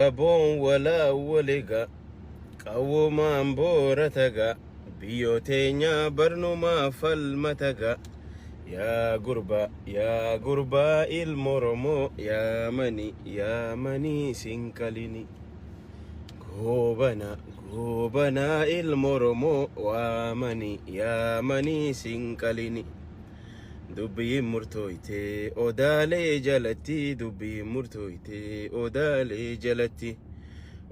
Aboon walaawwaliga qawwumaan boorataga biyyoo teenya barnumaa falmataga yaa gurbaa yaa gurbaa ilma Oromoo yaamani yaamanii sinqalini goobana goobanaa ilma Oromoo waamani yaamanii sinqalini dubbiin murtooyte odaalee jalatti, dubbiin murtooyte odaalee jalatti,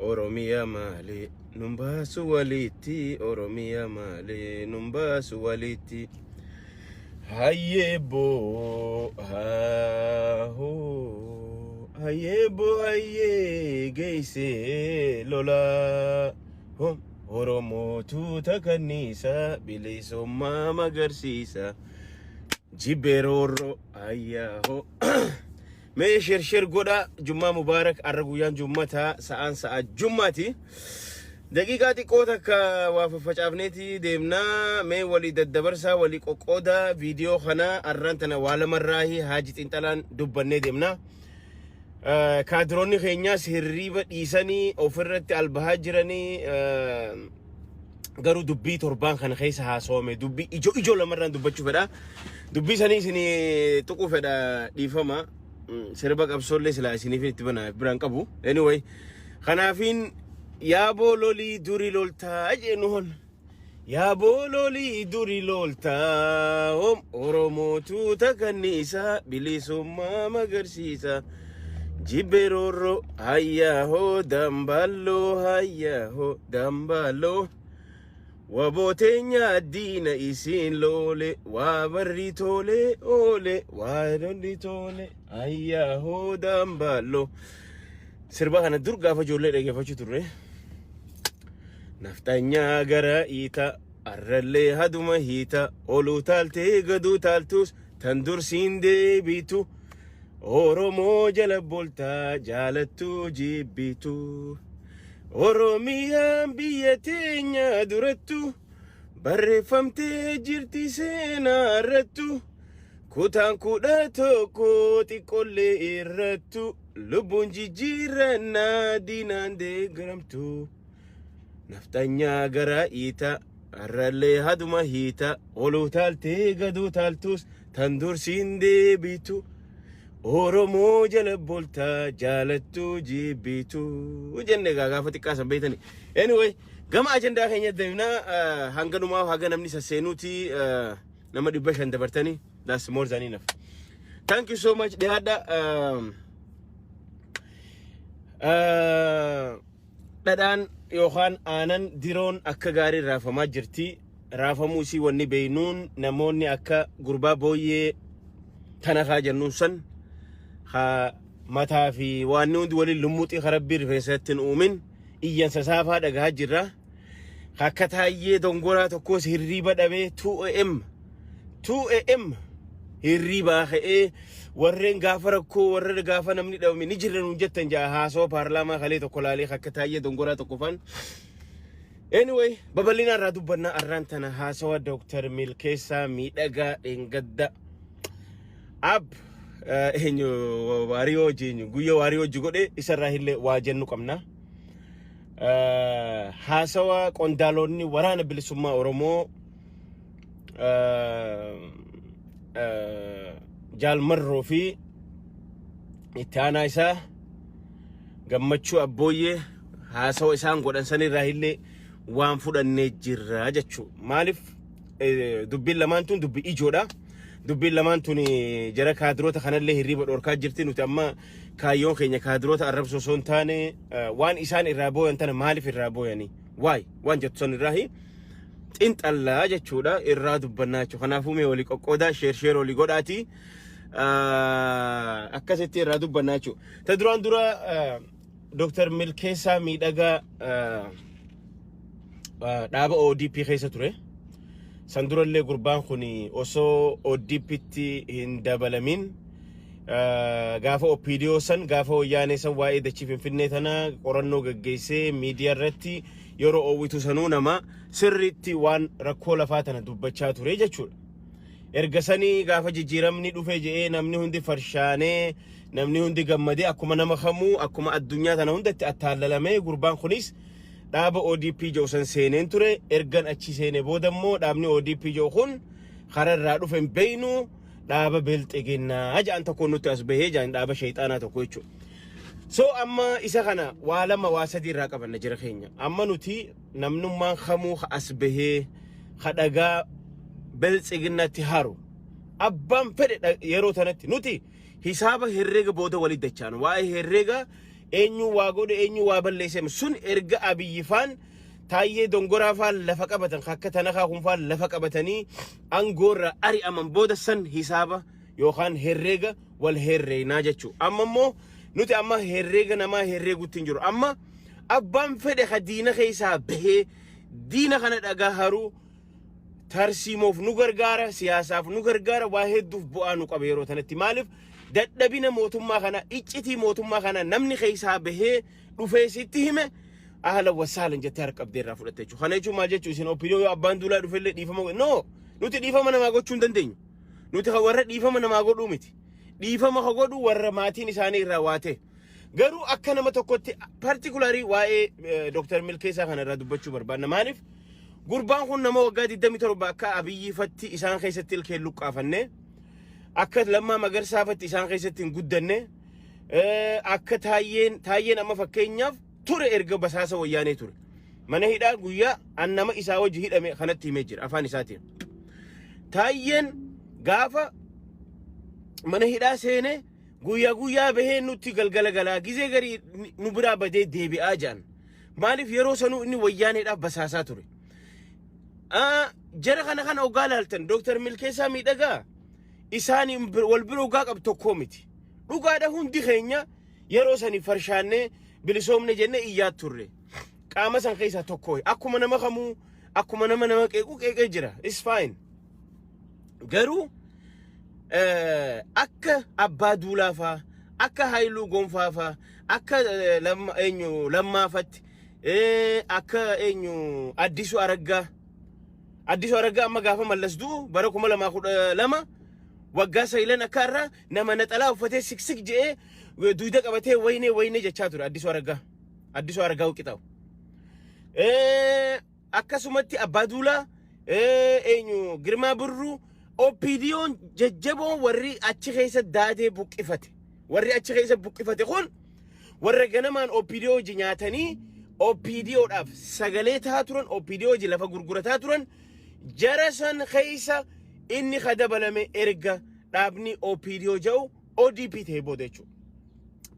Oromiyaa maalee nun baasu walitti, Oromiyaa maalee nun baasu walitti. Hayyee boo haahoo, hayyee boo hayyee geessee lolaa hom Oromootu takanniisa bilisummaa magarsiisa jibbeeroorroo ayyaahoo. Mee share share godha. Jummaa mubaarak. Arra guyyaan jummataa, sa'aan sa'a jummaati. Daqiiqaa xiqqoo takka waa faffacaafneeti deemnaa. Mee walii daddabarsaa, walii qoqqoodaa viidiyoo kana. Arraan tana waa lamarraahi haaji xinxalaan dubbannee deemnaa. Kaadiroonni keenyaas hirriiba dhiisanii ofirratti albahaa jiranii, garuu dubbii torbaan kana keessa haasawame dubbii ijoo ijoo lamarraan dubbachuu fedha. Dubbii sanii isinii tuquu fedha, dhiifama. Sirba qabsoollee silaa isiniif itti bana biraan qabu. Anyway, kanaafiin yaaboo lolii duri loltaa jennu hon. Yaaboo lolii duri loltaa hom Oromootu takanniisa bilisummaa magarsiisa. Jibberoorroo hayyaahoo damballoo hayyaahoo damballoo. Wabooteenya diina isiin loole waa barri tole oole waa lolli tole ayyaahoo damballoo. Sirba kana dur gaafa ijoollee dhaggeeffachuu turre. Naftanyaa gara iita arrallee haduma hiita, oluu taaltee gaduu taaltus tan dursiin deebitu. Oromoo jala boltaa jaalattuu jibbitu. Oromiyaan biyya teenya durattu barreeffamtee jirti seenaa irrattu. Kutaan 11 xiqqollee irrattu lubbuun jijjiirannaa diinaan deeggaramtu. Naftanyaa gara iita arrallee haduma hiita, oluu taaltee gaduu taaltus tan dursiin deebitu. Oromoo jala boltaa jaalattuu jibbitu jenne egaa gaafa xiqqaa san beektani. Anyway, gama ajandaa keenya deemnaa. Hanga dhumaa haga namni sasseenuuti nama 500 dabartanii, that's more than enough. Thank you so much. Dhiyaadha. Dhadhaan yookaan aanan diroon akka gaarii raafamaa jirti. Raafamuu isii wanni beeynuun namoonni akka gurbaa booyyee tana kaa jennuun san haa mataa fi waan hundi waliin lummuxii karabbii rifeensatti hin uumin iyyansa saafaa dhagahaa jirra. Akka taayyee dongoraa tokkos hirriiba dhabee 2 a.m. 2 a.m. hirriibaa ka'ee warreen gaafa rakkoo warra gaafa namni dhabame ni jirra nuun jettan jaa haasawaa paarlaamaa kalee tokko laalee akka taayyee dongoraa tokko faan. Anyway, babal'ina irraa dubbannaa. Arraan tana haasawa Dooktar Milkeessaa Miidhagaa dheengadda. Ab eenyu waariyoo hojii guyyaa waariyoo hojii godhe isarraa illee waa jennu qabna. Haasawa qondaalonni waraana bilisummaa Oromoo Jaalmarroo fi itti aanaa isaa Gammachuu Abbooyyee haasawa isaan godhan sanirraa illee waan fudhannee jirra jechuudha. Maaliif dubbiin lamaan tun dubbii ijoodha. Dubbiin lamaan tun jara kaadiroota kanallee hirriiba dhorkaa jirti. Nuti amma kaayyoon keenya kaadiroota arrabsoo osoo hin taane waan isaan irraa booyan tana maaliif irraa booyanii waay waan jettu san irraa xinxallaa jechuudha, irraa dubbannaa jechuudha. Kanaafuu mee walii qoqqoodaa, share share walii godhaati akkasitti irraa dubbannaa jechuudha. Ta duraan dura Dr. Milkeessaa Miidhagaa dhaaba ODP keessa ture. San durallee gurbaan kun osoo ODPtti hin dabalamin gaafa OPDO san, gaafa wayyaanee san, waa'ee dachii Finfinnee tana qorannoo gaggeessee miidiyaa irratti yeroo oowwitu sanuu nama sirriitti waan rakkoo lafaa tana dubbachaa ture jechuudha. Erga sanii gaafa jijjiiramni dhufe je'ee namni hundi farshaanee, namni hundi gammadee, akkuma nama kamuu, akkuma addunyaa tana hundatti attaallalamee, gurbaan kunis dhaaba ODP jedhu san seeneen ture. Ergan achi seene booda immoo dhaabni ODP jedhu kun karaa irraa dhufe hin beeynu, dhaaba bilxiginnaa jedhan tokko nutti as bahee jedhan, dhaaba sheexaanaa tokko jechuudha. So amma isa kana waa lama waa sadii irraa qabanna jira keenya. Amma nuti namnummaan kamuu as bahee kadhagaa bilxiginnatti haru. Abbaan fedhe yeroo tanatti nuti hisaaba herreega booda walitti dachaan, waa'ee herreega eenyu waa godhe, eenyu waa balleesse sun erga Abiyyi faan, Taayyee Dongoraa faan lafa qabatan, akka Tanakaa kun faan lafa qabatanii aangoorra ari'aman booda san hisaaba yookaan herreega wal herreeynaa jechuudha. Amma immoo nuti amma herreega namaa herreegutti hin jiru. Amma abbaan fedhe ka diina keessaa bahee diina kana dhagaa haruu tarsiimoof nu gargaara, siyaasaaf nu gargaara, waa hedduuf bu'aa nu qaba yeroo tanatti. Maaliif? Dadhabina mootummaa kana, iccitii mootummaa kana namni keessaa bahee dhufee sitti hime, ahlan wasahlan jettee harka qabdee irraa fudhatte jechuudha. Kana jechuun maal jechuudha? Isin OPDO yoo Abbaan Duulaa dhufellee dhiifama, no, nuti dhiifama namaa gochuu hin dandeenyu. Nuti kan warra dhiifama namaa godhuu miti. Dhiifama ka godhu warra maatiin isaanii irraa waa ta'e. Garuu akka nama tokkotti particularly waa'ee Dr. Milkeessaa kana irraa dubbachuu barbaanna. Maaliif? Gurbaan kun nama waggaa 27 akka Abiyyiifatti isaan keessatti ilkeen luqqaafanne, akka Lammaa Magarsaafatti isaan keessatti hin guddanne, akka Taayyeen amma fakkeenyaaf ture erga basaasa Wayyaanee ture. Mana hidhaa guyyaa an nama isaa wajji hidhame kanatti himee jira afaan isaatiin. Taayyeen gaafa mana hidhaa seene guyyaa guyyaa bahee nutti galgala galaa, gizee garii nu biraa badee deebi'aa jedhan. Maaliif? Yeroo sanuu inni Wayyaaneedhaaf basaasaa ture. Jara kana ogaa laaltan, Dooktar Milkeessaa Miidhagaa isaan wal bira ogaa qabu tokkoo miti. Dhugaadha, hundi keenya yeroo sanii farshaannee bilisoomne jennee iyyaa turre. Qaama san keessaa tokko akkuma nama kamuu, akkuma nama nama qeequ qeeqee jira. It's fine. Garuu akka Abbaa Duulaa faa, akka Haayiluu Gonfaa faa, akka eenyu Lammaafatti, akka eenyu Addisuu Araggaa. Addisuu Araggaa amma gaafa Mallas du'u bara 2012 waggaa sayilan akka irraa nama naxalaa uffatee siksik je'ee duyda qabatee waynee waynee jechaa ture Addisuu Araggaa. Addisuu Araggaa qixaawu. Akkasumatti Abbaa Duulaa, eenyu Girmaa Birruu, OPDO'n jajjaboon warri achi keessa daadee buqqifate. Warri achi keessa buqqifate kun warra ganamaan OPDO hojii nyaatanii OPDOdhaaf sagalee tahaa turan, OPDO hojii lafa gurgurataa turan. Jara san keessa inni kadabalame erga dhaabni OPDO jedhu ODP ta'ee booda jechuudha.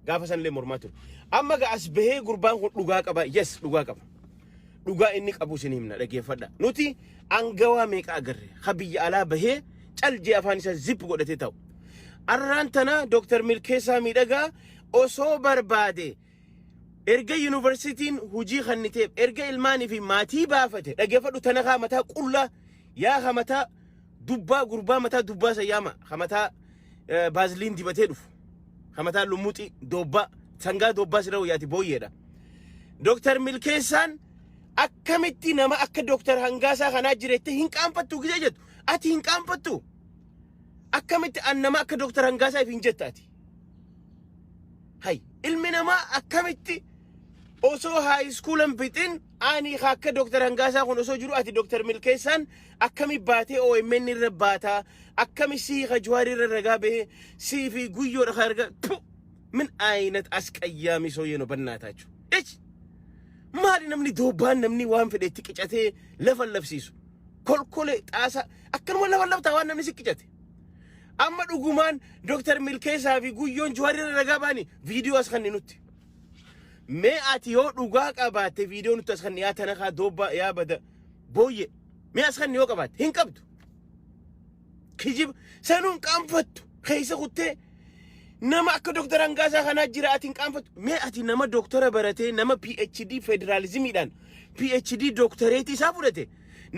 Gaafa san illee mormaa ture. Amma ga as bahee gurbaan kun dhugaa qaba. Yes, dhugaa qaba. Dhugaa inni qabu isin himna, dhaggeeffadha. Nuti angawaa meeqa agarre ka biyya alaa bahee caljee afaan isaa zip godhatee ta'u. Arraan tana Dooktar Milkeessaa Miidhagaa osoo barbaade erga yuunivarsiitiin hujii kanniteef, erga ilmaanii fi maatii baafate, dhaggeeffadhu, tana kaa mataa qullaa yaa ka mataa dubbaa, gurbaa mataa dubbaa sayyaama, ka mataa baaziliin dibatee dhufu, ka mataa lummuxii doobbaa, sangaa doobbaa sirra wayyaati booyyeedha. Dooktar Milkeessaan akkamitti nama akka Dooktar Hangaasaa kanaa jireette hin qaanfattu gisee jettu, ati hin qaanfattu? Akkamitti an nama akka Dooktar Hangaasaa if hin jetta ati? Hay, ilmi namaa akkamitti osoo high schoolan fixin ani akka Dooktar Hangaasaa kun osoo jiru, ati Dooktar Milkeessaan akkami baatee OMN irra baataa, akkami sii ka Jawaar irra ragaa bahee sii fi Guyyoodha ka argaa? ምን አይነት አስቀያሚ ሰውዬ ነው በእናታችሁ። እች maali namni doobbaan, namni waan fedhe itti qicatee lafa lafsiisu, kolkolee xaasaa akkanuma lafa laftaa waan namni si qicate. Amma dhugumaan Dooktar Milkeessaa fi Guyyoon Jawaar irra ragaa baanii viidiyoo as kanni nutti. Mee ati yoo dhugaa qabaatte viidiyoo nutti as kanni, yaa tanakaa doobbaa, yaa bada booyye, mee as kanni yoo qabaatte. Hin qabdu. Kijiba sanuun qaanfattu keessa kuttee nama akka Dooktar Hangaasaa kanaa jira, ati hin qaanfattu. Mee ati nama dooktara baratee, nama PhD federaalizimiidhaan PhD dooktareetii isaa fudhate,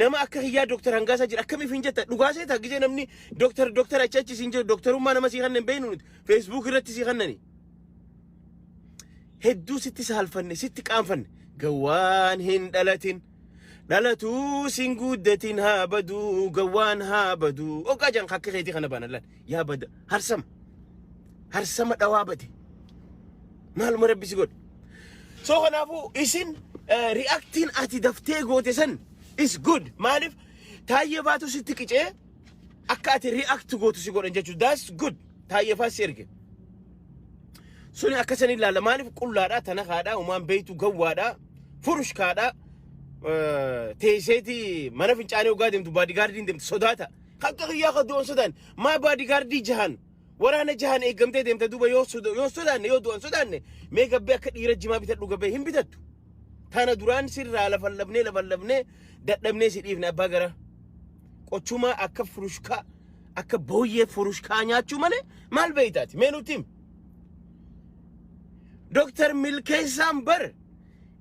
nama akka hiyyaa Dooktar Hangaasaa jira akkamiif hin jetta? Dhugaa seetaa gisee namni dooktar dooktar achi achi siin jedhu, dooktarummaa nama sii kannan beeknu nuti Facebook irratti sii kannani. Hedduu sitti saalfanne, sitti qaanfanne. Gawwaan hin dhalatin. Dhalatuu sin guddatin haa baduu, gawwaan haa baduu. Ogaa jaan akka keetii kana baana laal. Yaa bada harsama. Harsama dhawaa bade. Maaluma Rabbi si godhe. So kanaafuu isin reactiin ati daftee goote san is good. Maaliif Taayyee baatu sitti qicee akka ati react gootu si godhan jechuudha. That's good. Taayyee faa si erge. Suni akka san ilaalla. Maaliif qullaadha, tanakaadha, umaan beeytu gawwaadha, furushkaadha. Teesseeti mana fincaanii ogaa deemtu bodyguardiin deemtu sodaata. Akka kiyyaa kan du'an sodaan maa bodyguardii jahan waraana jahan eeggamtee deemte duuba yoo sodaanne, yoo du'an sodaanne, mee gabbee akka dhiira jimaa bitadhu gabbee hin bitattu. Tana duraan sirraa lafallabnee lafallabnee dadhabnee si dhiifne, abbaa garaa. Qochumaa akka furushkaa, akka booyyee furushkaa nyaachuu malee maal beeytaati? Mee nutti himi. Dooktar Milkeessaan bar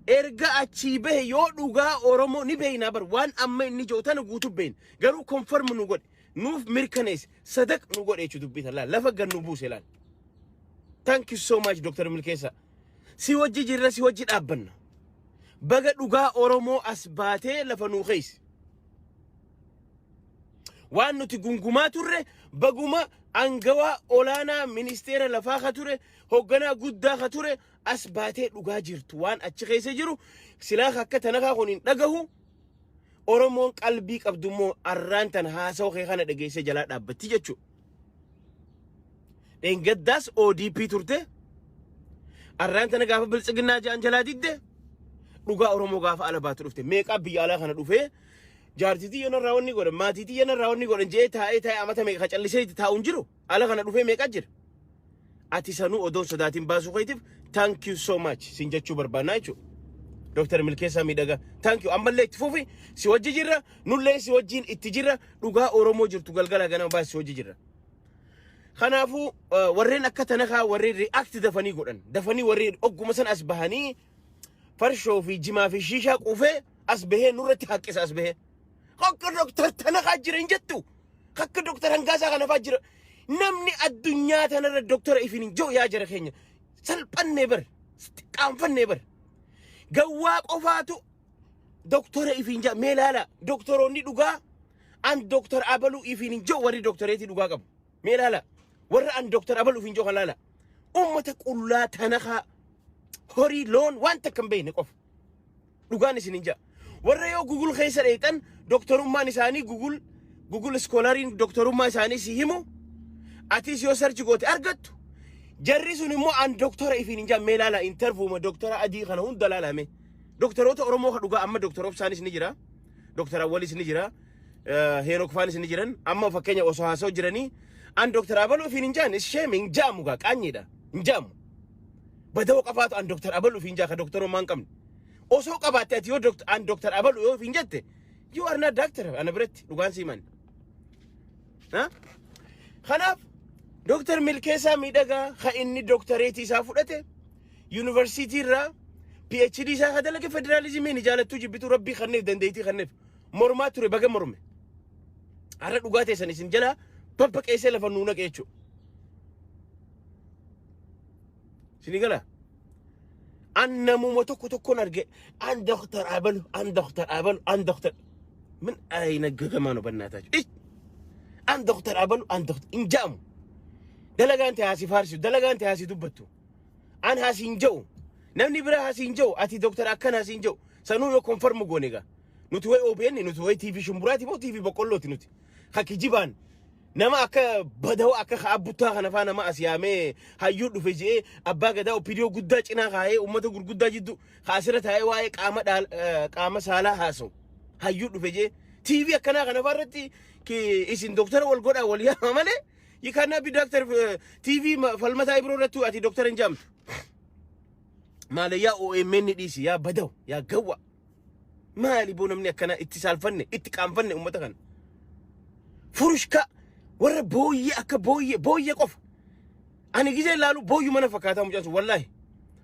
erga achii bahe yoo dhugaa Oromoo ni beeynaa bar, waan amma inni jiru tana guutuu beeyna. Garuu confirm nu godhe, nuuf mirkaneesse, sadaq nu godhe jechuudha dubbii tana lafa gad nu buuse laal. Thank you so much, Dr. Milkeessaa. Si wajji jirra, si wajji dhaabbanna. Baga dhugaa Oromoo as baatee lafa nuu keessa. Waan nuti gungumaa turre baguma angawaa olaanaa ministeera lafaa ka ture, hoogganaa guddaa ka ture as baatee dhugaa jirtu waan achi keessa jiru silaa akka tanakaa kun hin dhagahu. Oromoon qalbii qabdu immoo arraan tan haasawa kee kana dhageessee jalaa dhaabbatti jechuudha. Dheengaddaas ODP turte. Arraan tana gaafa Biltsiginnaa ja'an jalaa didde, dhugaa Oromoo gaafa ala baatu dhufte. Meeqaa biyya alaa kana dhufee jaartitii yana irraa wanni godhan, maatiitii yana irraa wanni godhan jee taa'ee taa'ee amata meeqa callisee itti taa'u hin jiru. Ala kana dhufee meeqa jira. Ati sanuu odoon sodaatiin baasuu keetiif thank you so much sin jechuu barbaannaa jechuudha. Dooktar Milkeessaa Miidhagaa, thank you. Ammallee itti fufi, si wajji jirra, nullee si wajjiin itti jirra, dhugaa Oromoo jirtu galgala ganama baasi si wajji jirra. Kanaafuu warreen akka tanakaa, warreen react dafanii godhan, dafanii warreen ogguma san as bahanii farshoo fi jimaa fi shiishaa quufee as bahee nurratti haqqisa as bahee. Akka Dooktar Tanakaa jira hin jettu. Akka Dooktar Hangaasaa kana fa'aa jira. Namni addunyaa tanarra dooktora ifin hin jiru, yaa jara keenya. Salphannee bar. Qaanfannee bar. Gawwaa qofaatu doktora ifiin jaa. Mee ilaala, doktoroonni dhugaa an doktor abaluu ifiin hin jiru, warri doktoreetii dhugaa qabu. Mee ilaala, warra an doktor abaluu ifiin jiru kan laala. Uummata qullaa tanakaa horii loon waan takka hin beekne qofa. Dhugaan isin hin jaa. Warra yoo Google keessa dheexan doktorummaan isaanii Google Scholariin doktorummaa isaanii si himu, atis yoo search goote argattu. Jarri sun immoo an doktora ifiin hin jaa. Mee ilaala, interviewma doktora adii kana hunda laalame. Doktoroota Oromoo ka dhugaa amma Doktor Obsaanis ni jira. Doktor Awwalis ni jira. Heenok faanis ni jiran. Amma fakkeenya osoo haasa'u jiranii an Doktor Abaluu ifiin hin jaan ishee hin jaamu gaa, qaanyiidha. Hin jaamu. Badawoo qofaatu an Doktor Abaluu ifiin jaa, ka doktorummaa hin qabne. Osoo qabaatte ati yoo an Doktor Abaluu yoo ifiin jette, you are not doctor ana biratti, dhugaan siiman. Kanaaf Doktor Milkeessaa Miidhagaa ka inni doktoreetii isaa fudhate yuunivarsiitii irraa, PhD isaa ka dalage federaalizimiin, jaalattuu jibbituu Rabbii kanneef dandeettii kanneef mormaa ture, baga morme. Har'a dhugaa teessan isin jalaa babbaqeessee lafa nuu naqe jechuudha. Isinii gala? An namuma tokko tokkoon arge an Doktor Abalu, an Doktor Abalu, an Doktor min ayna gagamaa nu bannaataa jiru. An Doktor Abalu, an Doktor hin ja'amu. Dalagaan ta'e haasii faarsisu, dalagaan ta'e haasii dubbattu. An haasii hin ja'u. Namni biraa haasii hin ja'u. Ati doktora akkana haasii hin ja'u. Sanuu yoo confirm goone egaa. Nuti wayi OBN, nuti wayi TV shumburaati moo TV boqqollooti nuti? Ka kijibaan nama akka badawaa akka ka'a buttaa kana faa nama as yaamee hayyuu dhufe je'ee abbaa gadaa OPDO guddaa cinaa kaa'ee uummata gurguddaa jidduu kaasira taa'ee waa'ee qaama qaama saalaa haasa'u hayyuu dhufe je'ee TV akkanaa kana faa irratti isin doktara wal godhaa wal yaama malee, you cannot be doctor. TV Falmataa Ibiroo irratti ati doktara hin jaamtu. Maalayyaa OMN dhiisi, yaa badaw, yaa gawwa. Maali boo, namni akkana itti saalfanne, itti qaanfanne uummata kana. Furushka warra booyyee, akka booyyee booyyee qofa. Ani gizee ilaalu booyyuu mana fakkaataa mucaan sun, wallaahi.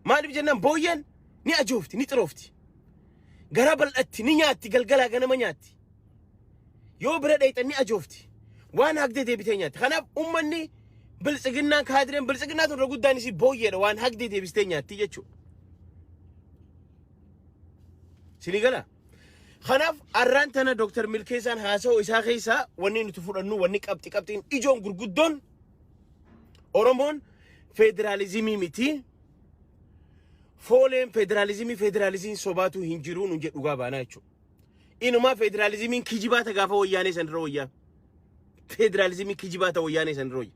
Maaliif jennaan booyyeen ni ajoofti, ni xiroofti. Garaa bal'atti, ni nyaatti, galgalaa ganama nyaatti. Yoo bira dheexan ni ajoofti. Waan hagdee deebitee nyaatti. Kanaaf uummanni Biltsiginnaan, kaadireen Biltsiginnaa tun irra guddaan isii booyyeedha, waan hagdee deebistee nyaatti jechuudha. Sinii gala? Kanaaf arraan tana Dr. Milkeessaan haasa'u isaa keessaa wanni nuti fudhannu, wanni qabxi qabxiin ijoon gurguddoon, Oromoon federaalizimii miti. Fooleen federaalizimii, federaalizimiin sobaatu hin jiru nun jedhu dhugaa baanaa jechuudha. Inumaa federaalizimiin kijibaata gaafa wayyaanee san irra wayyaa. Federaalizimii kijibaata wayyaanee san irra wayyaa.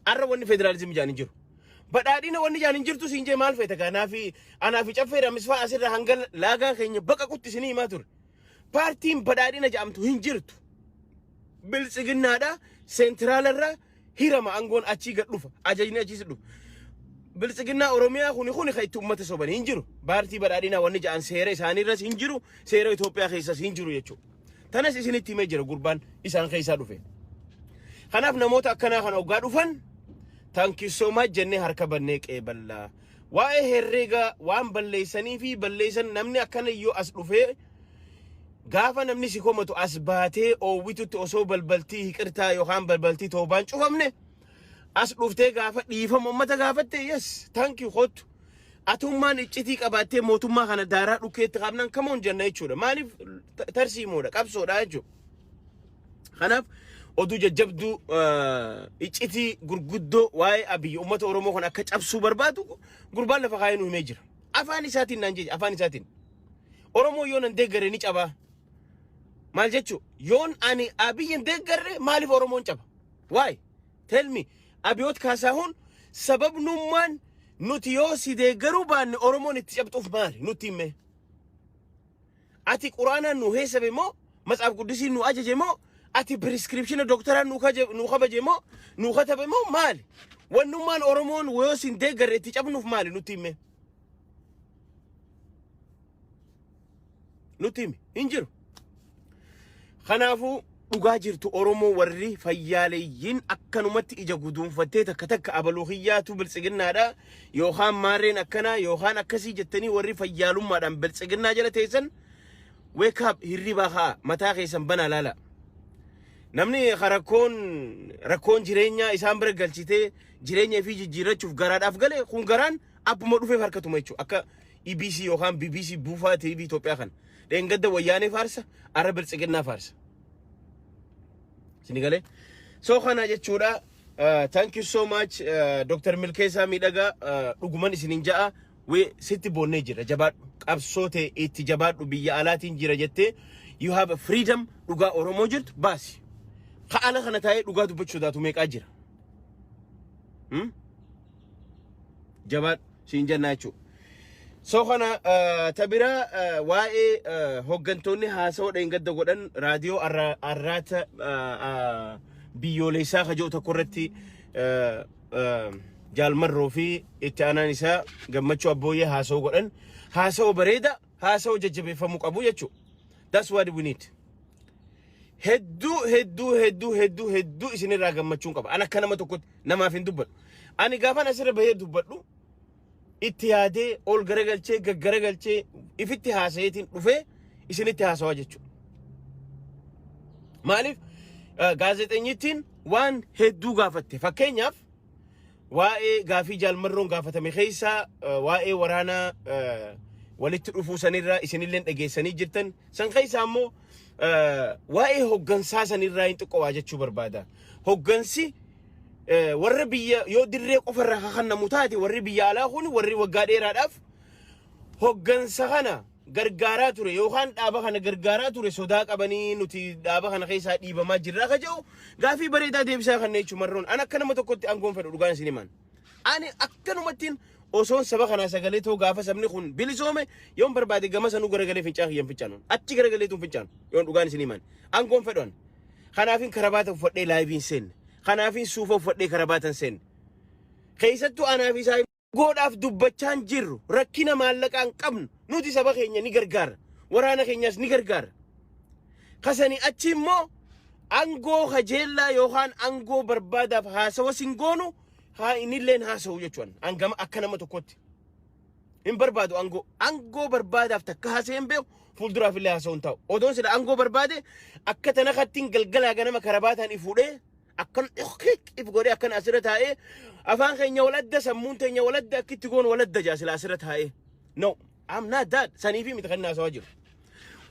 Arra wanni federaalizimii jaan hin jiru. Badhaadhina wanni jaan hin jirtu siin jee maal feeta? Kanaafi anaa fi caffeera misfaa asirra hanga laagaa keenya baqaqutti isinii himaa ture. Paartiin badhaadhina jedhamtu hin jirtu. Biltsiginnaadha seentiraala hirama, aangoon achii gad dhufa, ajajni achiis dhufa. Biltsiginnaa Oromiyaa kuni kan itti uummata soban hin jiru. Paartii badhaadhinaa wanni jedhan seera isaaniirras hin jiru, seera Itoophiyaa keessas hin jiru jechuudha. Tanas isinitti himee jira gurbaan isaan keessaa dhufe. Kanaaf namoota akkanaa kana hoggaa dhufan "Thank you so much" jennee harka bannee qeeballaa. Waa'ee herreegaa waan balleessanii fi balleessan, namni akkana yoo as dhufee gaafa namni si komatu as baatee oowwitutti, osoo balbaltii hiqirtaa yookaan balbaltii toobaan cufamne as dhuftee gaafa dhiifama uummata gaafatte, "Yes, thank you, kottu." Atummaan iccitii qabaattee mootummaa kana daaraa dhukkeetti qabnaan kamoon jenna jechuudha. Maaliif? Tarsiimoodha, qabsoodha jechuudha. Kanaaf oduu jajjabduu, iccitii gurguddoo waa'ee Abiyyi uummata Oromoo kan akka cabsuu barbaadu gurbaan lafa kaayee nu himee jira. Afaan isaatiin naan jecha, afaan isaatiin. Oromoo yoo nan deeggare ni cabaa. Maal jechuu? Yoon ani Abiyyi hin deeggarre maaliif Oromoon caba? Why? Tell me. Abiyoot Kaasahuun, sababnummaan nuti yoo si deeggaruu baanne Oromoon itti cabxuuf maali? Nutti himee. Ati quraanaan nu heessabe moo, matsaaf quddisiin nu ajaje moo, ati prescription dooktaraan nu kabaje moo, nu katabe moo, maali? Wannummaan Oromoon yoo sin deeggarre itti cabnuuf maali? Nutti himee. Nutti himi. Hin jiru. Kanaafuu dhugaa jirtu Oromoo warri fayyaaleeyyiin akkanumatti ija guduunfattee takka takka abaluu kiyyaatu biltsiginnaadha yookaan maarreen akkanaa yookaan akkasii jettanii warri fayyaalummaadhaan biltsiginnaa jala teessan, wake up, hirribaa haa, mataa keessan banaa laala. Namni rakkoon rakkoon jireenyaa isaan bira galchitee jireenya ifii jijjiirrachuuf garaadhaaf gale kun garaan abbuma dhufeef harkatuma jechuudha. Akka EBC yookaan BBC buufaa TV Itoophiyaa kana. Dheengadda wayyaanee faarsa, arra biltsiginnaa faarsa. Sini galee? So kana jechuudha. Thank you so much, Dr. Milkeessaa Miidhagaa, dhuguman isinin ja'a we sitti boonnee jira. Jabaadhu, qabsoo ta'e itti jabaadhu. Biyya alaatiin jira jettee, you have a freedom, dhugaa Oromoo jirtu baasi. Ka ala kana taa'ee dhugaa dubbachuu sodaatu meeqaa jira? Jabaadhu siin jennaa jechuudha. So kana tabira waa'ee hooggantoonni haasawaa dheengadda godhan raadiyoo arraata biyyoolessaa kaja'u tokko irratti jaalmarroo fi itti aanaan isaa Gammachuu Abbooyyee haasawaa godhan, haasawaa bareeda, haasawaa jajjabeeffamuu qabu jechuudha. That's what we need. Hedduu hedduu hedduu hedduu hedduu isinirraa gammachuun qaba. Ani akka nama tokkotti namaaf hin dubbadhu. Ani gaafan asirra bahee dubbadhu itti yaadee, ol garagalchee gaggaragalchee, ifitti haasayeetiin dhufee isinitti haasawaa jechuudha. Maaliif? Gaazexeenyittiin waan hedduu gaafatte. Fakkeenyaaf waa'ee gaafii jaalmarroon gaafatame keessaa waa'ee waraanaa walitti dhufuu sanirraa isinillee dhageessanii jirtan. San keessaa immoo waa'ee hoggansaa sanirraa hin xiqqoo waa jechuu barbaada. Hoggansi warra biyya yoo dirree qofarraa kakannamu taate, warri biyya alaa kun warri waggaa dheeraadhaaf hoggansa kana gargaaraa ture yookaan dhaaba kana gargaaraa ture sodaa qabanii nuti dhaaba kana keessaa dhiibamaa jirra ka jedhu gaafii bareedaa deebisaa kan jechuun marroon. Ani akka nama tokkotti aangoon fedhu, dhugaan isin himan. Ani akkanumattiin osoon saba kanaa sagalee ta'u, gaafa sabni kun bilisoome yoon barbaade gama sanuu garagalee fincaa kiyyan fincaanu, achi garagaleetuun fincaanu yoon dhugaan isin himan, aangoon fedhu ani. Kanaafin karabaata uffadhee liveiin seenne. Kanaafin suufa uffadhee karabaatan seenne. Keessattuu anaaf isaa godhaaf dubbachaan jirru, rakkina maallaqaa hin qabnu. Nuti saba keenya ni gargaara, waraana keenyas ni gargaara. Kasanii achi immoo angoo kajeellaa yookaan angoo barbaadaaf haasawa sin goonu, haa innilleen haasawu jechuun hangama akka nama tokkotti. Hin barbaadu angoo. Angoo barbaadaaf takka haasa'ee hin beeku, fuulduraaf illee haasa'u hin ta'u. Odoon sila angoo barbaade akka tana kattiin galgalaa ganama karabaataan ifuudhee akkan if godhee akkan asirra taa'ee afaan keenya waladda, sammuun teenya waladda, akkitti goonu waladda jaa sila asirra taa'ee. No, I'm not that. Saniifi miti kan haasawaa jiru.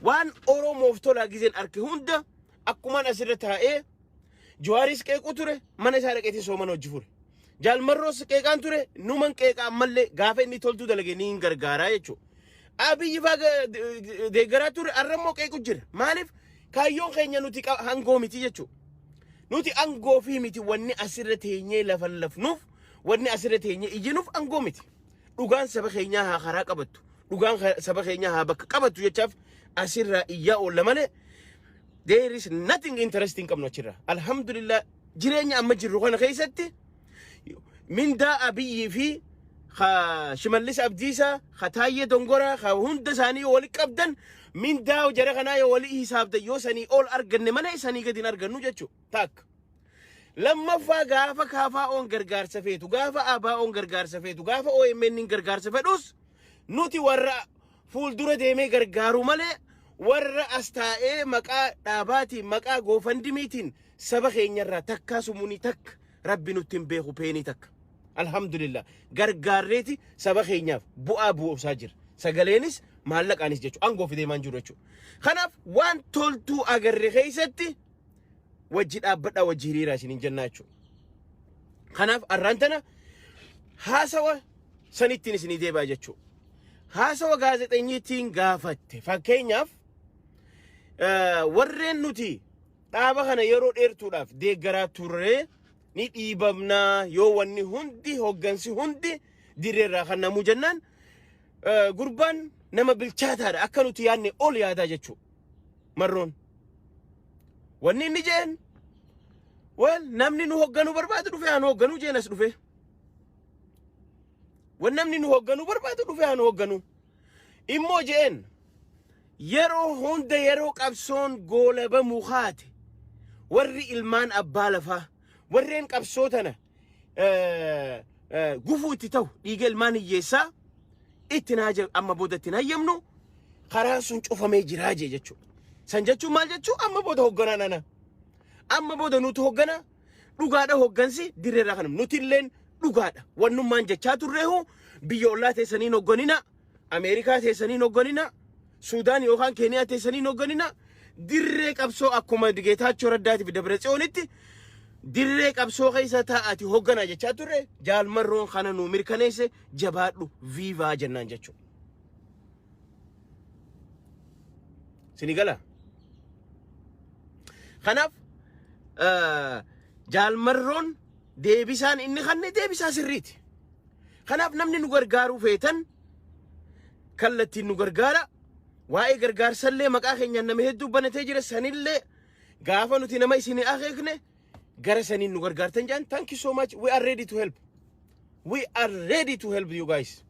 Waan Oromoof tolaa gizeen arke hunda akkumaan asirra taa'ee Jawaaris qeequu ture, mana isaa dhaqeetiin soomana hojii fure. Jaalmarroos qeeqaan ture, numan qeeqa ammallee, gaafa inni toltuu dalage ni hin gargaaraa jechuudha. Abiyyi faa deeggaraa ture, arrammoo qeequ jira. Maaliif? Kaayyoon keenya nuti hangoo miti jechuudha. Nuti angoo fi miti. Wanni asirra teenyee lafa lafnuuf, wanni asirra teenyee iyyinuuf angoo miti. Dhugaan saba keenyaa haa karaa qabattu. Dhugaan saba keenyaa haa bakka qabattu jechaaf asirraa iyyaa oolla malee there is nothing interesting qabnu achirraa. Alhamdulillah, jireenya amma jirru kana keessatti mindaa Abiyyii fi Shimallis Abdiisaa, ka Taayyee Dongoraa, ka hunda isaanii yoo wali qabdan, mindaa jara kanaa yoo wali hisaabdan, yoo sanii ol arganne malee sanii gadi hin argannu jechuudha. Takka. Lammaffaa, gaafa KFO'n gargaarsa feetu, gaafa ABO'n gargaarsa feetu, gaafa OMN gargaarsa fedhus, nuti warra fuuldura deemee gargaaru malee warra as taa'ee maqaa dhaabaatiin, maqaa GoFundMetiin saba keenyarraa takkaa sumunii takka rabbi nutti hin beeku, peenii takka. Alhamdulillah, gargaarreeti saba keenyaaf bu'aa bu'uusaa jira. Sagaleenis maallaqaanis jechuudha. Aangoo fidee maan jiru jechuudha. Kanaaf waan toltuu agarre keessatti wajji dhaabbadhaa, wajji hiriiraa isiniin jennaa jechuudha. Kanaaf arraan tana haasawa sanittiin isinii deebi'a jechuudha. Haasawa gaazexeenyiitiin gaafatte, fakkeenyaaf warreen nuti dhaaba kana yeroo dheertuudhaaf deeggaraa turre ni dhiibamnaa yoo wanni hundi hoggansi hundi dirreerraa kan namuu jennaan, gurbaan nama bilchaataadha, akka nuti yaadne ol yaadaa jechuudha. Marroon. Wanni inni jeen, well, namni nu hogganuu barbaadu dhufe haa nu hogganuu jeen as dhufe. Wan namni nu hogganuu barbaadu dhufe haa nu hogganuu. Immoo jeen, yeroo hunda yeroo qabsoon goolabamuu haate, warri ilmaan abbaa lafaa warreen qabsoo tana gufuu itti ta'u, dhiiga ilmaan hiyyeessaa itti naa amma booda itti hayyamnu, karaan sun cufamee jiraa jee jechuudha. San jechuun maal jechuu? Amma booda hogganaan ana. Amma booda nuti hoggana dhugaadha, hoggansi dirreerraa kanam nuti illeen dhugaadha. Wannummaan jechaa turreehu, biyya ollaa teessaniin hogganina, Ameerikaa teessaniin hogganina, Suudaan yookaan Keeniyaa teessaniin hogganina, dirree qabsoo akkuma Geetaachoo Raddaatiif Dabra Tsiyoonitti dirree qabsoo keessa taa'aati hogganaa jechaa turre. Jaalmarroon kana nu mirkaneesse. Jabaadhu, viivaa jennaan jechuudha. Sini gala. Kanaaf jaalmarroon deebisaan inni kanne deebisaa sirriiti. Kanaaf namni nu gargaaruu feetan kallattiin nu gargaara. Waa'ee gargaarsallee maqaa keenyaan nama hedduu banatee jira, sanillee gaafa nuti nama isin akeekne gara saniin nu gargaartan jedhan. Thank you so much, we are ready to help, we are ready to help you guys.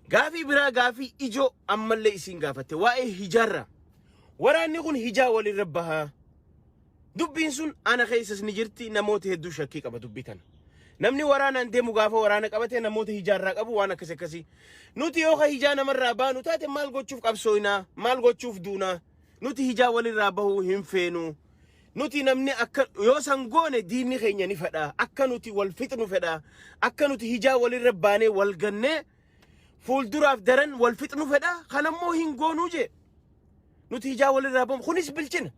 Gaafii biraa, gaafii ijoo ammallee isin gaafatte, waa'ee hijaarra. Waraanni kun hijaa walirra bahaa. Dubbiin sun ana keessas ni jirti, namoota hedduu shakkii qaba dubbii tana. Namni waraanaan deemu gaafa waraana qabate namoota hijaarraa qabu waan akkas akkasii. Nuti yoo ka hijaa namarraa baanu taate, maal gochuuf qabsooynaa? Maal gochuuf duunaa? Nuti hijaa walirraa bahuu hin feenu. Nuti namni akka yoo san goone diinni keenya ni fedha. Akka nuti wal fixnu fedha. Akka nuti hijaa walirra baanee wal gannee fuulduraaf daran wal fixnu fedha. Kanammoo hin goonuu jee. Nuti hijaa walirraa bahu kunis bilchina.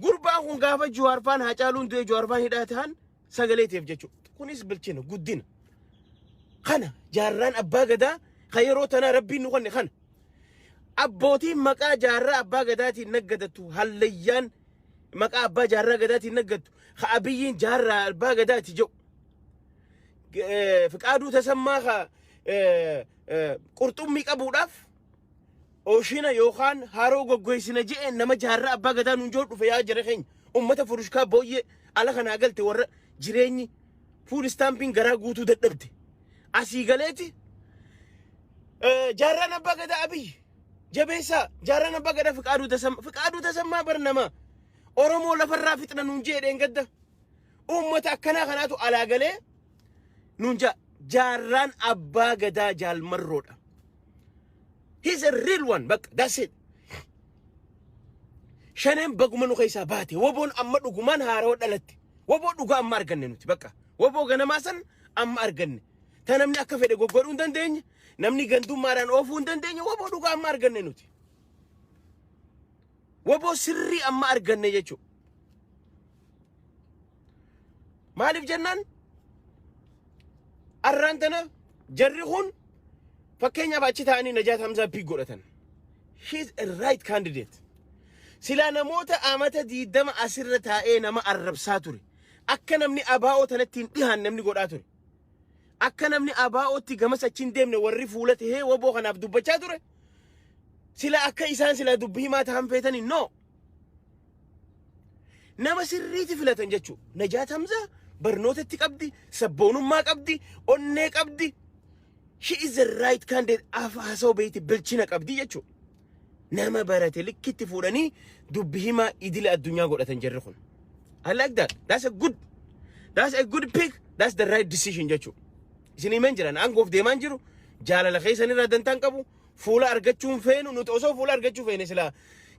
Gurbaan kun gaafa Jawaarfaan, Haacaaluun du'e, Jawaarfaan hidhaa ta'an sagalee ta'eef jechuudha. Kunis bilchina, guddina. Kana jaarraan abbaa gadaa kan yeroo tanaa rabbiin nu kenne kana. Abbootiin maqaa jaarraa abbaa gadaatiin naggadattu, hallayyaan maqaa abbaa jaarraa gadaatiin naggattu, ka Abiyyiin jaarraa abbaa gadaati jedhu. Fiqaaduu Tasammaa ka qurxummii qabuudhaaf oshina yookaan haroo goggoysina je'een nama jaarraa abbaa gadaa nuun jiru dhufe. Yaa jara keenya, ummata furushkaa booyyee ala kanaa galte, warra jireenyi food stampiin garaa guutuu dadhabde, asii galeeti jaarraan abbaa gadaa Abiyyi jabeessaa, jaarraan abbaa gadaa Fiqaaduu Tasammaa. Fiqaaduu Tasammaa bar nama Oromoo lafarraa fixna nuun jedheen gadda. Ummata akkanaa kanaatu alaa galee nuun jaarraan abbaa gadaa jaalmarroodha. He's a real one. Bakka that's it. Shaneen baguma nu keessaa baate. Woboon amma dhugumaan haarawaa dhalatte. Woboo dhugaa amma arganne nuti bakka. Woboo ganamaa san amma arganne. Ta namni akka fedhe goggodhuu hin dandeenye. Namni gandummaadhaan oofuu hin dandeenye. Woboo dhugaa amma arganne nuti. Waboo sirrii amma arganne jechuudha. Maaliif jennaan arraan tana jarri kun fakkeenyaaf achi ta'anii Najaat Hamzaa pick godhatan. She is a right candidate. Silaa namoota amata 20 asirra taa'ee nama arrabsaa ture. Akka namni abaa'oo tanatti hin dhihaan namni godhaa ture. Akka namni abaa'ootti gamas achi hin deemne warri fuula tahee waboo kanaaf dubbachaa ture. Sila akka isaan sila dubbii himaa ta'an feetanii no. Nama sirriiti filatan jechuudha. Najaat Hamzaa barnootatti qabdi, sabboonummaa qabdi, onnee qabdi. She is the right candidate. Haasa'uu beeyti, bilchina qabdi jechuudha. Nama barate likkitti fuudhanii dubbi himaa idila addunyaa godhatan jarri kun. I like that. That's a good pick. That's the right decision jechuudha. Isin himeen jiran aangoof deemaan jiru, jaalala keessan irraa dantaan qabu, fuula argachuun feenu. Nuti osoo fuula argachuu feene silaa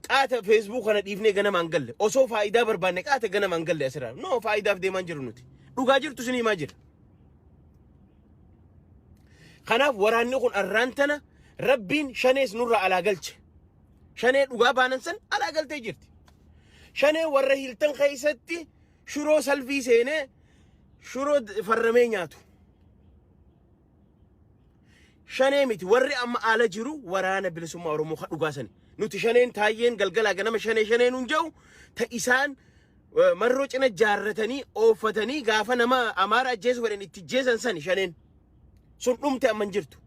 qaata Facebook kana dhiifnee ganamaan galle. Osoo faayidaa barbaanne qaata ganamaan galle asirraa. No, faayidaaf deemaan jiru nuti. Dhugaa jirtu isin himaa jira. Kanaaf waraanni kun arraan tana rabbiin shanees nurraa alaa galche. Shanee dhugaa baanan san alaa galtee jirti. Shanee warra Hilton keessatti shuroo salfii seenee shuroo farramee nyaatu. Shanee miti, warri amma ala jiru waraana bilisummaa Oromoo ka dhugaa sani. Nuti shaneen taayyeen galgalaa ganama shanee shanee nuun jedhu ta isaan marroo cina jaarratanii ooffatanii gaafa nama Amaara ajjeesu fedhan itti jeesan sani shaneen. Sun dhumte, amma hin jirtu.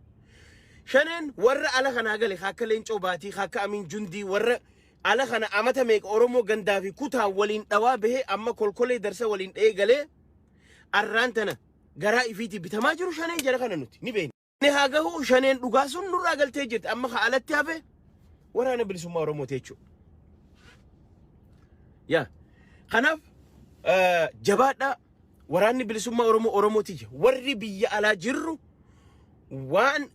Shaneen warra ala kanaa gale, akka Leencoo Baatii, akka Amiin Jundii, warra ala kana amata meeqa Oromoo gandaa fi kutaa waliin dhawaa bahee amma kolkolee darsa waliin dha'ee galee arraan tana garaa ifiitii bitamaa jiru shaneen jara kana nuti ni beekna. Inni haa gahu, shaneen dhugaa sun nurraa galtee jirti. Amma ka alatti hafe waraana bilisummaa Oromooti jechuudha. Yaa, kanaaf jabaadhaa, waraanni bilisummaa Oromoo Oromooti. Warri biyya alaa jirru waan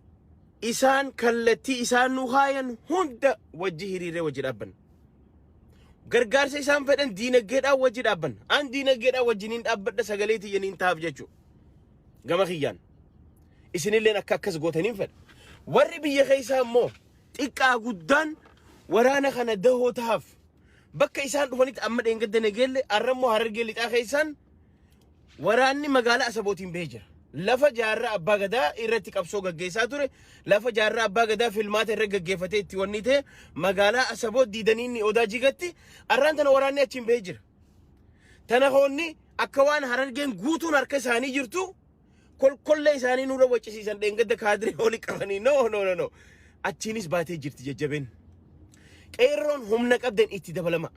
isaan kallattii isaan nu haayan hunda wajji hiriiree wajji dhaabbanna. Gargaarsa isaan fedhan diinagdeedhaan wajji dhaabbanna. An diinagdeedhaan wajjiniin dhaabbadha, sagalee tiyyaniin taaf jechuudha. Gama kiyyaan. Isinilleen akka akkas gootaniin fedha. Warri biyya keessaa immoo xiqqaa guddaan waraana kana dahoo tahaaf bakka isaan dhufanitti. Amma dheengadda Nageelle, arrammoo Harargee lixaa keessaan waraanni magaalaa Asabootiin bahee jira. Lafa jaarraa abbaa gadaa irratti qabsoo gaggeessaa ture, lafa jaarraa abbaa gadaa filmaata irra gaggeeffatee itti wanni ta'e magaalaa Asaboot diidanii inni odaa jigatti arraan tana waraanni achiin bahee jira. Tana hoonni akka waan Harargeen guutuun harka isaanii jirtu kolkollee isaanii nurra waccisiisan dheengadda kaadiree oli qabanii. No, no, no, no. Achiinis baatee jirti jajjabeen. Qeerroon humna qabdan itti dabalama.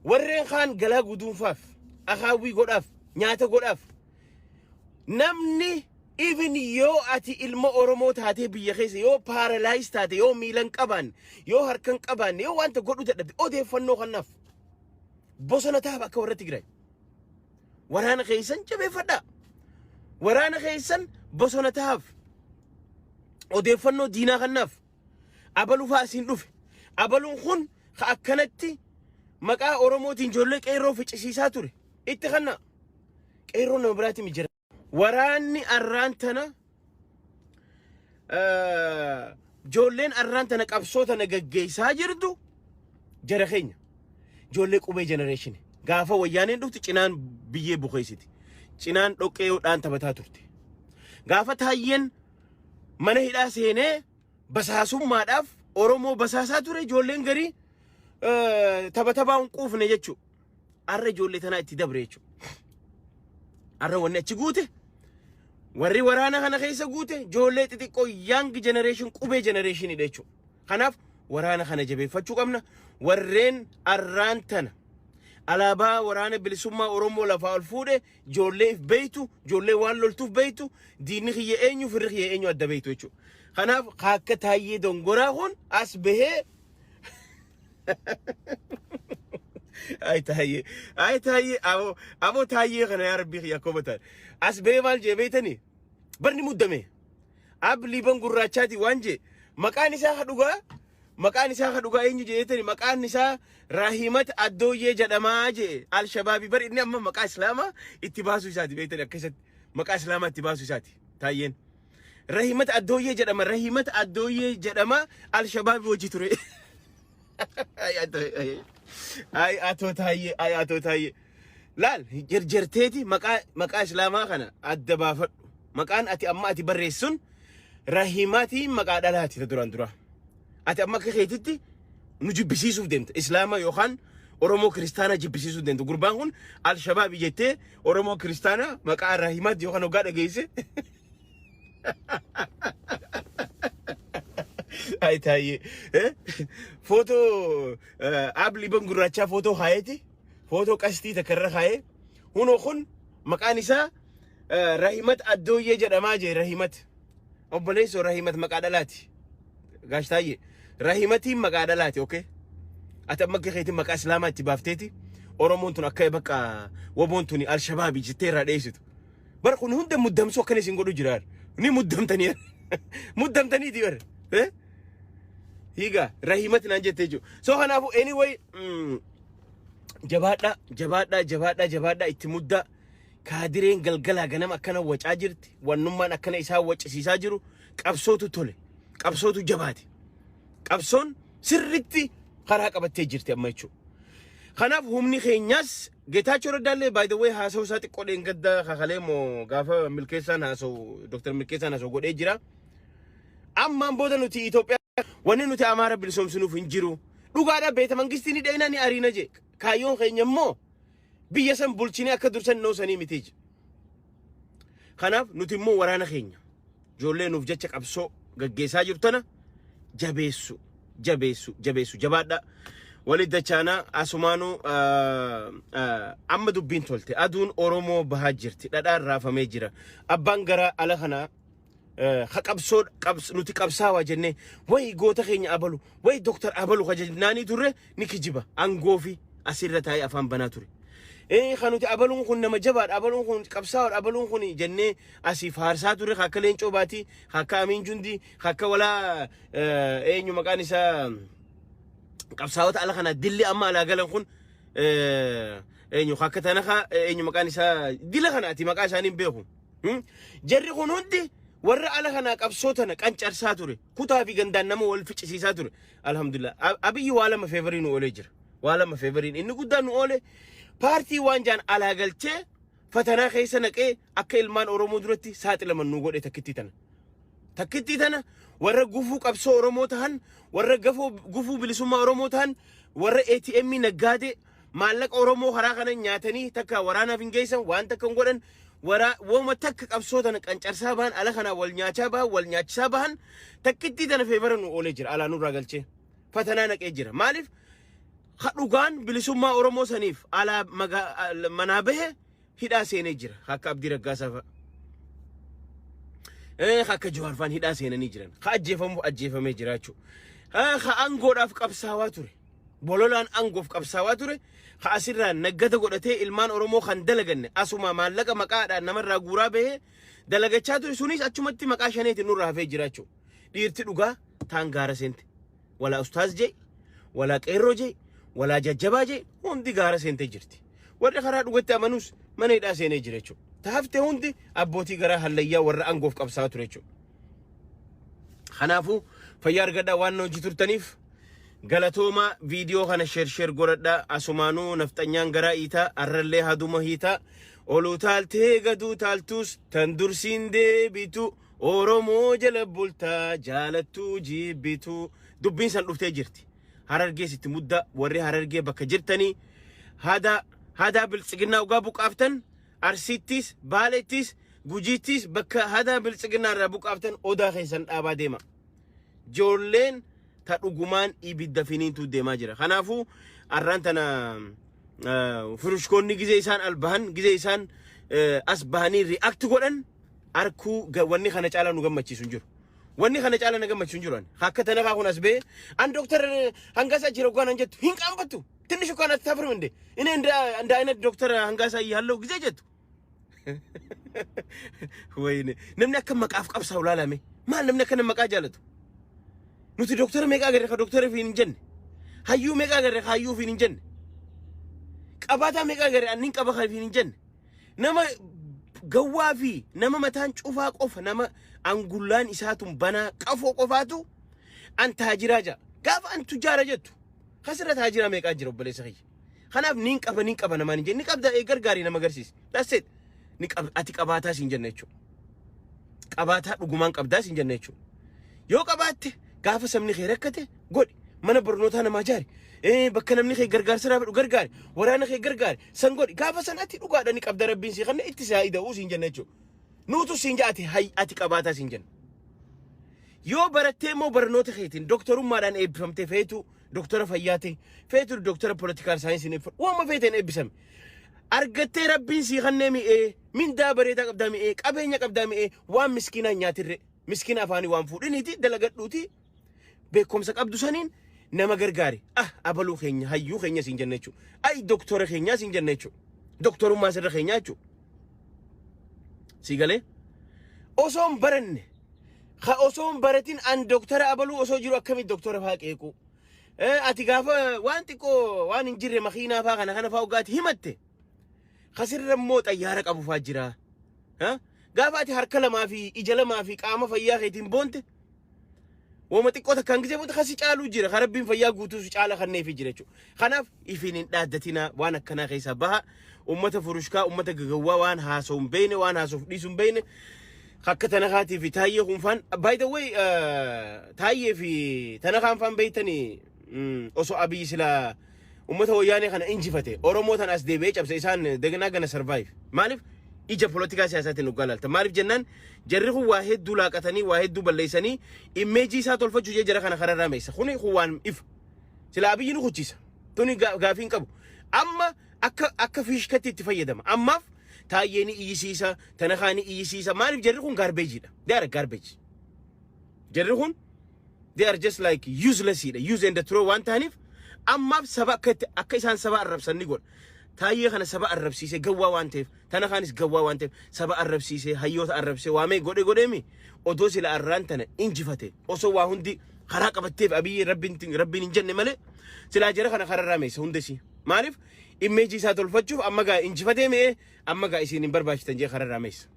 Warreen kaan galaa guduunfaaf, akaawwii godhaaf, nyaata godhaaf. Namni even yoo ati ilma Oromoo taatee biyya keessa yoo paralyze taate, yoo miilan qabaanne, yoo harkan qabaanne, yoo wanta godhu dadhabde, odeeffannoo kanaaf bosona taaf akka warra Tigraay. Waraana keessan jabeeffadhaa. Waraana keessan bosona taaf. Odeeffannoo diinaa kanaaf. Abaluu fa'aa asiin dhufe. Abaluun kun ka akkanatti maqaa Oromootiin ijoollee qeerroo ficcisiisaa ture. Itti kanna. Qeerroo nama biraatti mijira. Waraanni arraan tana, ijoolleen arraan tana qabsoo tana gaggeessaa jirtu jara keenya. Ijoollee qubee generation. Gaafa wayyaaneen dhuftu cinaan biyyee bukeessiti. Cinaan dhoqqeedhaan taphataa turte. Gaafa taayyeen mana hidhaa seenee basaasummaadhaaf Oromoo basaasaa ture, ijoolleen garii tapha taphaa hin quufne jechuudha. Har'a ijoollee tanaa itti dabre jechuudha. Har'a wanni achi guute, warri waraana kana keessa guute, ijoollee xixiqqoo young generation, qubee generationidha jechuudha. Kanaaf waraana kana jabeeffachuu qabna. Warreen arraan tana alaabaa waraana bilisummaa Oromoo lafaa ol fuudhe ijoollee if beeytu, ijoollee waan loltuuf beeytu, diinni kiyya eenyu, firri kiyya eenyu adda beeytu jechuudha. Kanaaf akka Taayyee Dongoraa kun as bahee, ay Taayyee, ay Taayyee, aboo aboo Taayyee kana yaa rabbii kiyya akkuma ta'an as bahee maal jee beeytanii? Barni muddame ab liiban gurraachaati waan jee. Maqaan isaa ka dhugaa, maqaan isaa ka dhugaa eenyu jeetani? Maqaan isaa Rahimat Addooyyee jedhamaa jee. Alshabaabii bar inni amma maqaa islaamaa itti baasuu isaati beeytani? Akkasatti maqaa islaamaa itti baasuu isaati Taayyeen. Rahimat Addooyyee jedhama, Rahimat Addooyyee jedhama, Alshabaabii hojii ture. Ay atoo taayyee, ay atoo taayyee. Laal, jarjarteeti maqaa islaamaa kana adda baafadhu. Maqaan ati amma ati barreessun Rahimatiin maqaa dhalaati ta duraan dura. Ati amma akka keetitti nu jibbisiisuuf deemta. Islaama yookaan Oromoo kiristaanaa jibbisiisuuf deemta. Gurbaan kun Alshabaabi jettee Oromoo kiristaanaa maqaa Rahimat yookaan hoggaa dhageesse. Ay taayyee. Footoo aab liban gurraachaa footoo kaayeeti. Footoo qastii takka irra kaayee. Hunoo kun maqaan isaa Rahimat Addooyyee jedhamaa jee Rahimat. Obboleessoo, Rahimat maqaa dhalaati. Gaash taayyee. Rahimatiin maqaa dhalaati, okay? Ati amma akka keetiin maqaa islaamaa itti baafteeti. Oromoon tun akka bakka woboon tuni Alshabaabi jettee irraa dheessitu. Bara kun hunda muddamsuu akkana isin godhu jira. Ni muddamtanii. Muddamtaniiti bara. Eh? Hiigaa Rahimat naan jettee jiru. So kanaafuu anyway jabaadhaa, jabaadhaa, jabaadhaa, jabaadhaa, itti muddaa. Kaadireen galgalaa ganama akkana wacaa jirti. Wannummaan akkana isaan waccisiisaa jiru qabsootu tole. Qabsootu jabaate. Qabsoon sirritti karaa qabattee jirti amma jechuudha. Kanaaf humni keenyas Geetaachoo Raddaallee, by the way, haasa'u isaa xiqqoo dheengadda kakalee moo gaafa Milkeessaan haasa'u, Dr. Milkeessaan haasa'u godhee jira. Ammaan booda nuti Itoophiyaa wanni nuti Amaara bilisoomsinuuf hin jiru. Dhugaadha, beeta mangistii ni dheena ni ariina jee. Kaayyoon keenya immoo biyya san bulchinee akka dursan noosanii miti je. Kanaaf nuti immoo waraana keenya ijoollee nuuf jecha qabsoo gaggeessaa jirtu tana jabeessu, jabeessu, jabeessu, jabaadha. Walit dachaanaa. Asumaanuu amma dubbiin tolte, aduun Oromoo bahaa jirti, dhadhaan raafamee jira. Abbaan garaa ala kanaa ha qabsoo nuti qabsaawaa jennee wayi goota keenya abalu wayi Doktar abalu ka jennaanii turre ni kijiba, aangoo fi asirra taa'ee afaan banaa ture. Kan nuti abaluun kun nama jabaadha, abaluun kun qabsaa'oodha, abaluun kun jennee asii faarsaa turre, ka akka Leencoo Baatii, ka akka Amiin Jundii, ka akka walaa eenyu maqaan isaa, qabsaa'ota ala kanaa dilli amma alaa galan kun eenyu, ka akka Tanakaa, eenyu maqaan isaa, dila kanaati, maqaa isaanii hin beeku. Jarri kun hundi warra ala kanaa qabsoo tana qancarsaa ture. Kutaa fi gandaan nama wal ficcisiisaa ture. Alhamdulillah. Abiyyi waa lama favorii nu oolee jira. Waa lama favoriin inni guddaan nu oole, paartii waan jaan alaa galchee fatanaa keessa naqee akka ilmaan Oromoo duratti saaxilaman nu godhe takkittii tana. Takkittii tana warra gufuu qabsoo Oromoo tahan, warra gufuu bilisummaa Oromoo tahan, warra ATM naggaadee maallaqa Oromoo karaa kana nyaatanii takka waraanaaf hin geessan, waan takka hin godhan, waraa wooma takka qabsoo tana qancarsaa bahan, ala kanaa wal nyaachaa bahan, wal nyaachisaa bahan, takkittii tana favora nu oolee jira. Alaa nurraa galchee fatanaa naqee jira. Maaliif ha dhugaan bilisummaa Oromoo saniif alaa manaa bahe hidhaa seenee jira, akka Abdii Raggaasaa fa'a. Akka Jawaar fa'aan hidhaa seenanii jiran. Ka ajjeefamuuf ajjeefamee jira jechuudha. Ka aangoodhaaf qabsaawaa ture. Bololaan aangoof qabsaawaa ture. Ka asirraa naggata godhatee ilmaan Oromoo kan dalaganne asuma maallaqa maqaadhaan namarraa guuraa bahee dalagachaa ture sunis achumatti maqaa shaneetiin nurraa hafee jira jechuudha. Dhiirti dhugaa taan gaara seente. Walaa ustaaz jee, walaa qeerroo jee, walaa jajjabaa jee, hundi gaara seentee jirti. Warri karaa dhugatti amanus mana hidhaa seenee jira jechuudha. Taafte hundi abbootii garaa hallayyaa warra aangoof qabsaa'aa ture jechuudha. Kanaafuu fayyaa argadhaa. Waan hojii turtaniif galatoomaa. Viidiyoo kana share share godhadhaa. Asumaanuu nafxanyaan garaa hiitaa, arrallee haduma hiitaa, oluu taaltee gaduu taaltus tan dursiin deebitu Oromoo jala bultaa jaalattuu jibbitu, dubbiin san dhuftee jirti. Harargees itti muddaa. Warri Harargee bakka jirtanii hadaa hadaa biltsiginnaa ugaa buqaaftan, Arsiittis, Baaleettis, Gujiittis, bakka hadaa biltsiginnaa irraa buqaaftan odaa keessan dhaabaa deema. Ijoolleen ta dhugumaan ibidda finiintuu deemaa jira. Kanaafuu arraan tana firushkoonni gizee isaan al bahan, gizee isaan as bahanii react godhan arkuu wanni kana caalaa nu gammachiisu hin jiru. Wanni kana caalaa na gammachiisu hin jiru. Ani. Akka tana kaa kun as ba'ee an Dooktar Hangasaa jira waan an jettu hin qaanfattu. ትንሽ እንኳን አታፍርም እንዴ? እኔ እንደ አይነት ዶክተር hangasaa እያለሁ ጊዜ jettu. ወይኔ, namni akka maqaaf qabsaa'u laalame, maal namni akka maqaa jaalatu? Nuti dooktara meeqa agarre ka dooktara fiin hin jenne? Hayyuu meeqa agarre ka hayyuu fiin hin jenne? Qabaataa meeqa agarre annin qaba ka fiin hin jenne? Nama gawwaa fi nama mataan cufaa qofa, nama angullaan isaatun banaa qafoo qofaatu an taajiraa jaa. Gaafa an tujaara jettu Kasirra taajiraa meeqaa jira, obboleessa kiyya? Kanaaf niin qaba, niin qaba namaan hin jenne. Ni qabda, gargaarii, nama agarsiisi. That's it. Ni qab, ati qabaataa siin jenna jechuudha. Qabaataa dhugumaan qabdaa siin jenna jechuudha. Yoo qabaatte, gaafa sabni kee rakkate godhi. Mana barnootaa namaa jaari. Bakka namni kee gargaarsa irraa fedhu gargaari. Waraana kee gargaari. San godhi. Gaafa san ati dhugaadha ni qabda, Rabbiin sii kanne itti saa ida'uu siin jenna jechuudha. Nuutu siin ja'a, ati hay ati qabaataa siin jenna. Yoo barattee immoo barnoota keetiin doktorummaadhaan eebbifamtee, feetu doktora fayyaa ta'e, feetu doktora political scienceiin eebbifame, waanuma feeteen eebbisame. Argattee Rabbiin sii kannee mi'ee, mindaa bareedaa qabdaa mi'ee, qabeenya qabdaa mi'ee, waan miskiinaa nyaatirre, miskiina afaanii waan fuudhiniiti dalagadhuuti, beekumsa qabdu saniin nama gargaari. Ah, abaluu keenya, hayyuu keenya siin jenna jechuudha. Ay, doktora keenyaa siin jenna jechuudha. Doktorummaa sirra keenyaa jechuudha. Sii galee? Osoo hin baranne, ka osoo hin baratin an doktora abaluu osoo jiru akkamitti doktora faa qeequu? Ati gaafa waan xiqqoo, waan hin jirre, makiinaa faa kana kana faa ogaati himatte. Kasirra immoo xayyaara qabu faa jira. Gaafa ati harka lamaa fi ija lamaa fi qaama fayyaa keetiin boonte, wama xiqqoo takkaan gisee booda kasi caaluu jira. Ka Rabbiin fayyaa guutuu si caala kanneefi jira jechuudha. Kanaaf ifiin hin dhaaddatinaa, waan akkanaa keessaa baha. Ummata furushkaa, ummata gagawwaa, waan haasa'u hin beekne, waan haasa'uuf dhiisu hin beekne. Akka Tanakaatii fi Taayyee kunfaan, by the way, Taayyee fi Tanakaan faan beektanii, osoo Abiyyi silaa ummata Wayyaanee kana injifate, Oromoo tan as deebi'ee cabse, isaan they're not gonna survive. Maaliif? Ija polotikaa siyaasaatiin dhugaa laalta. Maaliif jennaan, jarri kun waa hedduu laaqatanii, waa hedduu balleessanii, image isaa tolfachuu jee jara kana kararraa meessa. Kuni kun waan ifa. Sila Abiyyi nu kuchisa. Tuni gaafii hin qabu. Amma akka fiishkatti itti fayyadama. Ammaaf Taayyee ni iyyisiisa, Tanakaa ni iyyisiisa. Maaliif? Jarri kun garbageiidha. They are garbage. Jarri kun they are just like useless dha. Use and throw waan ta'aniif, ammaaf saba akka itti akka isaan saba arrabsan ni godha. Taayyee kana saba arrabsiisee, gawwaa waan ta'eef, Tanakaanis gawwaa waan ta'eef, saba arrabsiisee, hayyoota arrabsee, waamee godhe godheemi, odoo sila arraan tana injifate, osoo waa hundi karaa qabatteef Abiyyi, Rabbiin hin jenne malee, silaa jara kana kararraa meessa hundasi. Maaliif? Image isaa tolfachuuf amma gaa injifatee mi'ee, amma gaa isin hin barbaachitan jee kararraa meessa.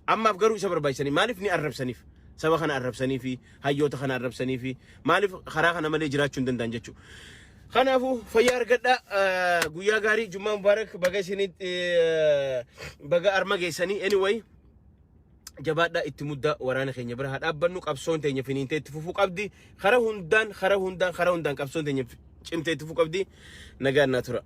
Ammaaf garuu isa barbaachisanii, maaliif ni arrabsaniif? Saba kana arrabsanii fi hayyoota kana arrabsanii fi maaliif karaa kana malee jiraachuu hin danda'an jechuudha. Kanaafuu fayyaa argadhaa, guyyaa gaarii, Jummaa Mubaarak, baga isinitti baga arma geessanii. Anyway, jabaadhaa, itti muddaa, waraana keenya bira haa dhaabbannu. Qabsoon teenya finiintee itti fufuu qabdi, karaa hundaan, karaa hundaan, karaa hundaan qabsoon teenya cimtee itti fufuu qabdi. Nagaan naa tura.